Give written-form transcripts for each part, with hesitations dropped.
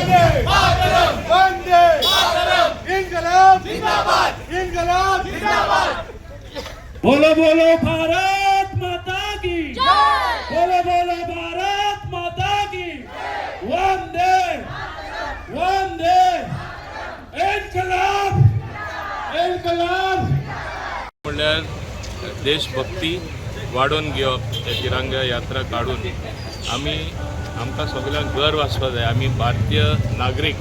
वंदे मातरम, वंदे मातरम, इन्कलाब जिंदाबाद, इन्कलाब जिंदाबाद। बोलो बोलो भारत माता की, बोलो बोलो भारत माता की। वंदे, वंदे, इन्कलाब, इन्कलाब। म्हणल्यार देशभक्ती वाडोवन घेवप। हे तिरंगा यात्रा काडून आमी आमकां सगल्यांक गर्व आसपा जाय, आमी भारतीय नागरीक।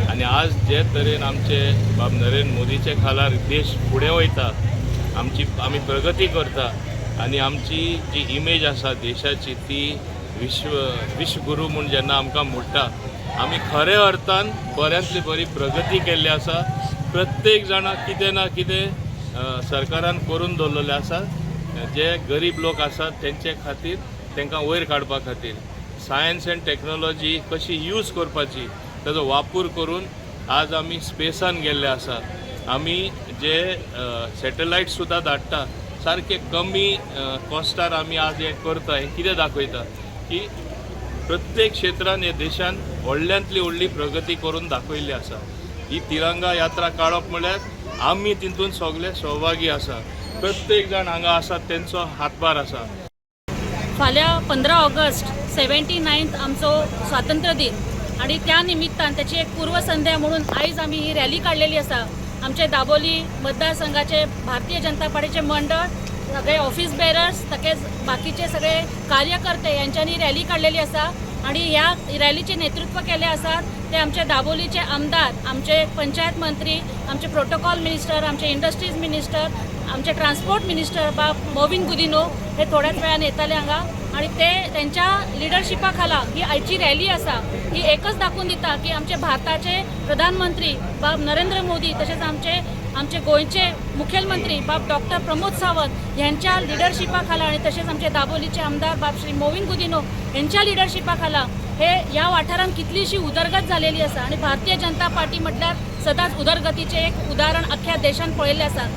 आनी आज जे तरेन आमचे बाब नरेंद्र मोदीचे खालार देश फुडें वयता, आमची आमी प्रगती करता आनी आमची जी इमेज आसा देशाची, ती विश्व विश्वगुरू म्हूण जेन्ना आमकां म्हणटा, आमी खऱ्या अर्थान बऱ्यांतली बरी प्रगती केल्ली आसा। प्रत्येक जाणाक कितें ना कितें सरकारान करून दवरलेलें आसा। जे गरीब लोक आसात तेंचे खातीर, तांकां वयर काडपा खातीर सायन्स एंड टॅक्नोलॉजी कशी यूज करपाची, ताजो वापर करून आज आमी स्पेसान गेल्ले आसा। आमी जे सॅटेलायट सुद्दां धाडटा, सारके कमी कॉस्टार आमी आज हें करता। हें कितें दाखयता की प्रत्येक क्षेत्रान ह्या देशान व्हडल्यांतली व्हडली प्रगती करून दाखयल्ली आसा। ही तिरंगा यात्रा काडप म्हळ्यार आमी तितून सगळे सहभागी आसा। प्रत्येक जाण हांगा आसा, तेंचो हातभार आसा। फाल्यां 15 ऑगस्ट, 79th आमचो स्वातंत्र्य दिन आणि त्या निमित्तान त्याची एक पूर्वसंध्या म्हणून आयज आमी ही रॅली काडलेली आसा। आमचे दाबोली मतदारसंघाचे भारतीय जनता पार्टीचे मंडळ, सगळे ऑफिस बेरर्स, तशेंच बाकीचे सगळे कार्यकर्ते यांच्यांनी रॅली काडलेली आसा आणि ह्या रॅलीचे नेतृत्व केले आसात ते आमचे दाबोलीचे आमदार, आमचे पंचायत मंत्री, आमचे प्रोटोकॉल मिनिस्टर, आमचे इंडस्ट्रीज मिनिस्टर, आमचे ट्रान्सपोर्ट मिनिस्टर बाब मोविन गुदिनो हे थोड्याच वेळान येतले हांगा। आणि ते त्यांच्या लिडरशिपा खाला ही आयची रॅली आसा। ही एकच दाखोवन दिता की आमचे भारताचे प्रधानमंत्री बाब नरेंद्र मोदी तशेंच आमचे आमचे गोंयचे मुखेलमंत्री बाब डॉक्टर प्रमोद सावंत यांच्या लिडरशिपा खाला आणि तशेंच आमचे दाबोलीचे आमदार बाब श्री मोविन गुदिनो यांच्या लिडरशिपा खाला हे ह्या वाठारांत कितलीशी उदरगत झालेली आसा। आणि भारतीय जनता पार्टी म्हटल्यार सदांच उदरगतीचें एक उदाहरण अख्ख्या देशान पळयल्लें आसा।